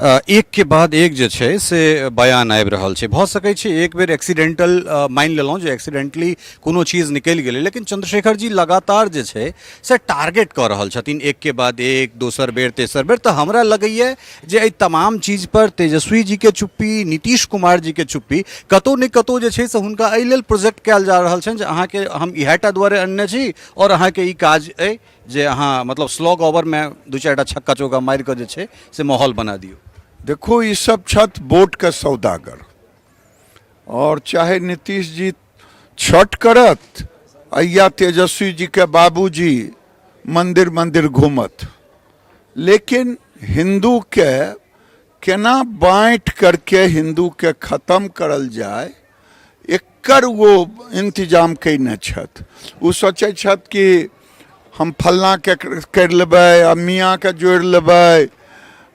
एक के बाद एक जे छै से बयान आबि रहल छै। भऽ सकै छै एक बेर एक्सीडेंटल मानि लेलहुँ जे एक्सीडेंटली कोनो चीज निकलि गेलै, लेकिन चंद्रशेखर जी लगातार जे छै से टारगेट कऽ रहल छथिन एक के बाद एक, दोसर बेर, तेसर बेर। तऽ हमरा लगैए जे एहि तमाम चीज पर तेजस्वी जीके चुप्पी, नीतीश कुमार जीके चुप्पी कतहु ने कतहु जे छै से हुनका एहि लेल प्रोजेक्ट कयल जा रहल छनि जे अहाँके हम इएह टा दुआरे अनने छी आओर अहाँके ई काज अइ जे अहाँ मतलब स्लॉग ओवरमे दू चारिटा छक्का चौका मारि कऽ जे छै से माहौल बना दियौ। देखू, ई सब छथि वोटके सौदागर, और चाहे नीतीश जी छठ करत या तेजस्वी जी के बाबूजी मंदिर मंदिर घूमत, लेकिन हिंदू के केना बाँटि करके हिंदू के खत्म करल जाय एकर वो इंतजाम कयने छथि। ओ सोचै छथि कि हम फल्लाँके करि लेबै आ मियाँके जोड़ि लेबै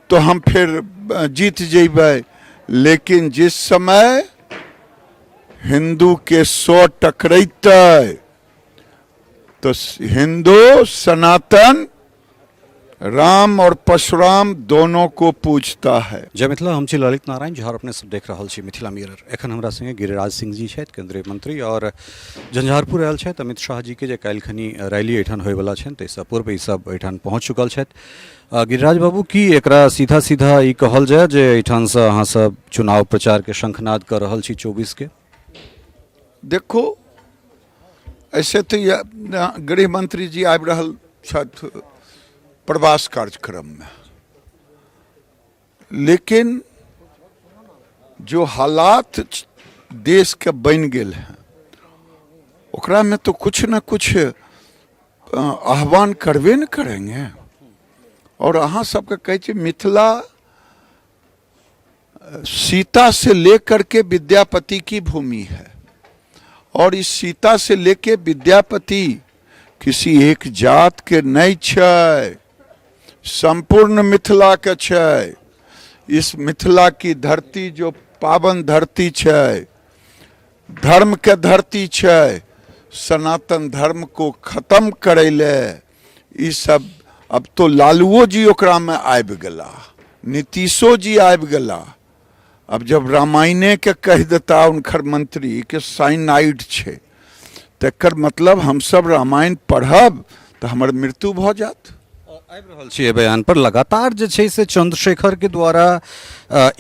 तो हम फेर जीत जेबै, लेकिन जिस समय हिंदूके सौ टकरेतै तो हिंदू सनातन राम और परशुराम दोनों को पूजता है। जय मिथिला, हम छी ललित नारायण झा और अपने सब देख रहल छी मिथिला मिरर। एखन हमरा संगे गिरिराज सिंह जी छथि, केंद्रीय मंत्री, और झंझारपुर आयल छथि। अमित शाह जी के जे काल्हि खनी रैली एहिठाम होयवला छनि ताहिसँ पूर्व ई सब एहिठाम पहुँच चुकल छथि। गिरिराज बाबू, की एकरा सीधा सीधा ई कहल जाय जे एहिठामसँ अहाँ सब चुनाव प्रचार के शंखनाद कऽ रहल छी 24 के? देखो, ऐसे तो गृह मंत्री जी आबि रहल छथि प्रवास कार्यक्रम में, लेकिन जो हालात देश के बन गेल हैं ओकरा में तो कुछ न कुछ आह्वान करबे न करेंगे। और अहाँ सबके कहै छी, मिथिला सीता से लेकर के विद्यापति की भूमि है, और इस सीता से लेके विद्यापति किसी एक जात के नहीं छै, संपूर्ण मिथिला के छै। इस मिथिला की धरती जो पावन धरती छै, धर्म के धरती छै, सनातन धर्म को खत्म करै ले ई सब अब तो लालुओ जी ओकरा में आबि गेला, नीतीशो जी आबि गेला। अब जब रामायणे के कहि देता उनकर मंत्री के साइनाइड छै, तकर मतलब हमसब रामायण पढ़ब तऽ हमर मृत्यु भऽ जायत। आबि रहल छी एहि बयान पर। लगातार जे छै से चंद्रशेखर के द्वारा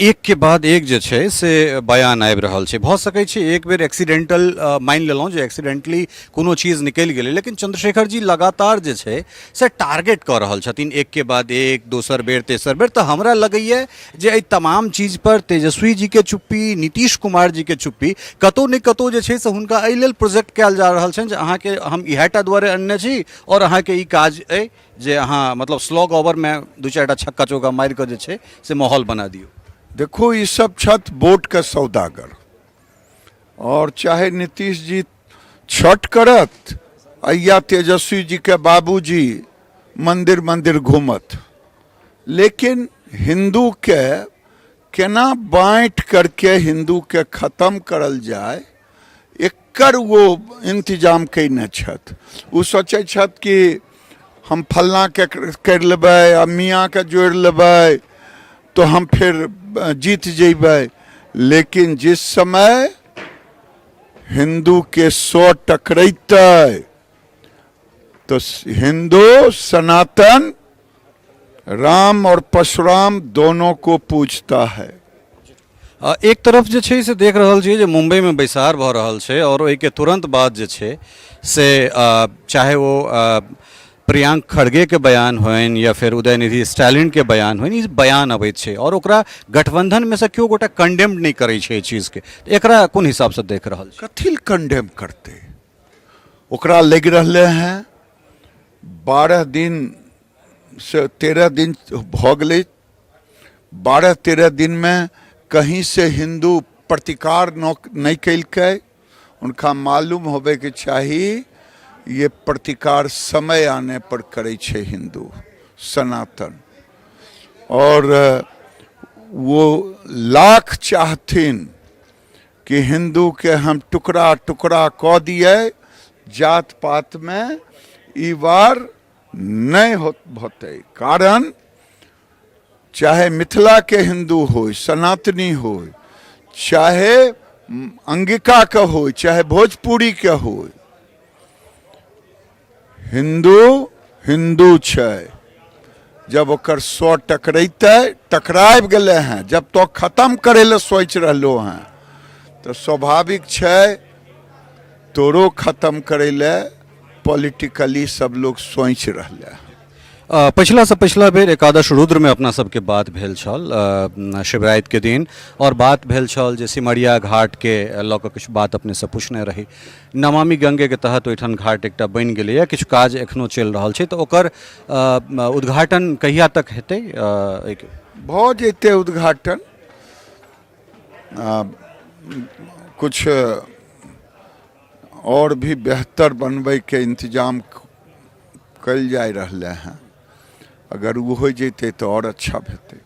एक के बाद एक जे छै से बयान आबि रहल छै। भऽ सकै छै एक बेर एक्सीडेंटल मानि लेलहुँ जे एक्सीडेंटली कोनो चीज निकलि गेलै, लेकिन चंद्रशेखर जी लगातार जे छै से टारगेट कऽ रहल छथिन एक के बाद एक, दोसर बेर, तेसर बेर। तऽ हमरा लगैए जे एहि तमाम चीज पर तेजस्वी जीके चुप्पी, नीतीश कुमार जीके चुप्पी कतहु ने कतहु जे छै से हुनका एहि लेल प्रोजेक्ट कयल जा रहल छनि जे अहाँके हम इएह टा दुआरे अनने छी आओर अहाँके ई काज अइ जे अहाँ मतलब स्लॉग ओवरमे दू चारिटा छक्का चौका मारि कऽ जे छै से माहौल बना दियौ। देखू, ई सब छथि वोटके सौदागर, और चाहे नीतीश जी छठ करत या तेजस्वी जी के बाबूजी मंदिर मंदिर घूमत, लेकिन हिंदू के केना बाँटि करके हिंदू के खत्म करल जाय एकर वो इंतजाम कयने छथि। ओ सोचै छथि कि हम फल्लाँके करि लेबै आ मियाँके जोड़ि लेबै तो हम फेर जीत जेबै, लेकिन जिस समय हिंदू के सौ टकरेतै तो हिंदू सनातन राम और परशुराम दोनों को पूजता है। एक तरफ जे छै से देख रहल छियै जे मुम्बईमे बैसार भऽ रहल छै आओर ओहिके तुरन्त बाद जे छै से चाहे ओ प्रियांक खड़गेके बयान होइन या फेर उदयनिधि स्टालिनके बयान होइन, ई बयान अबैत छै आओर ओकरा गठबंधनमे से केओ गोटा कंडेम नहि करै छै एहि चीजके। तऽ एकरा कोन हिसाबसँ देख रहल छी? कथी लए कंडेम करतै? ओकरा लागि रहलै हैं 12 दिन से 13 दिन भऽ गेलै। 12-13 दिनमे कहीं से हिन्दू प्रतिकार नहि केलकै। हुनका मालूम होबेके चाही ये प्रतिकार समय आने पर करै छै हिन्दू सनातन। और वो लाख चाहथिन कि हिन्दू के हम टुकड़ा टुकड़ा कऽ दिए जात पात में, ई बार नहि होतै। कारण चाहे मिथिलाके हिन्दू होय, सनातनी होय, चाहे अंगिकाके होय, चाहे भोजपुरीके होय, हिन्दू हिन्दू छै। जब ओकर स्व टकरेतै, टकराबि गेलै हँ, जब तो खत्म करै लए सोचि रहलो हँ, तऽ स्वाभाविक छै तोरो खत्म करै लए पॉलिटिकली सब लोग सोचि रहलै हँ। पछिला से पछिला बेर एकादश रुद्रमे अपना सबके बात भेल छल शिवरातिके दिन, आओर बात भेल छल जे सिमरिया घाटके लऽ कऽ किछु बात अपनेसँ पुछने रही। नमामि गंगेके तहत ओहिठाम घाट एकटा बनि गेलैए, किछु काज एखनो चलि रहल छै, तऽ ओकर उद्घाटन कहिया तक हेतै? भऽ जेतै उद्घाटन, किछु आओर भी बेहतर बनबैके इंतजाम कयल जा रहलै हँ, अगर ओ होइ जेतै तऽ आओर अच्छा हेतै।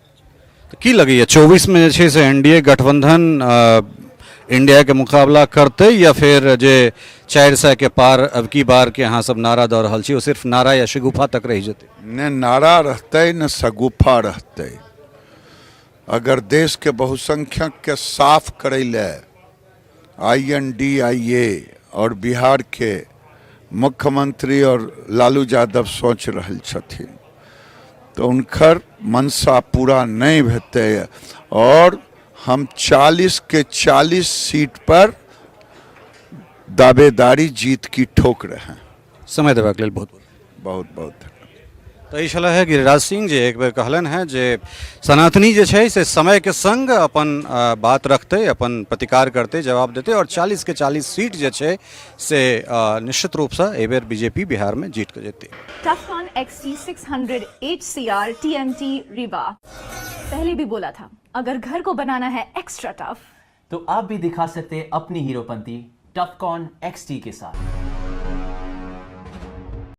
तऽ की लगैए 24मे जे छै से एन डी ए गठबन्धन इंडियाके मुकाबला करतै, या फेर जे 400 के पार अब की बार के अहाँ सब नारा दऽ रहल छी ओ सिर्फ नारा या शगुफा तक रहि जेतै? ने नारा रहतै ने शगुफा रहतै। अगर देशके बहुसंख्यकके साफ करै लए INDIA और बिहार के मुख्यमंत्री और लालू यादव सोच रहल छथिन, तऽ हुनकर मंशा पूरा नहि हेतै और हम 40 के 40 सीट पर दावेदारी जीत की ठोक रहे हैं। समय देबाक लेल बहुत बहुत बहुत धन्यवाद। तऽ ई छलै है गिरिराज सिंह जे एक बेर कहलनि हेँ जे सनातनी जे छै से समयके सङ्ग अपन बात रखतै, अपन प्रतिकार करतै, जवाब देतै और 40 के 40 सीट जे छै से निश्चित रूपसँ एहिबेर बीजेपी बिहारमे जीत कऽ जेतै। Tufcon XT600 HCR TMT Rewa। पहले भी बोला था, अगर घर को बनाना है एक्स्ट्रा टफ तो आप भी दिखा सकते हैं अपनी हीरोपंती टफकॉन XT के साथ।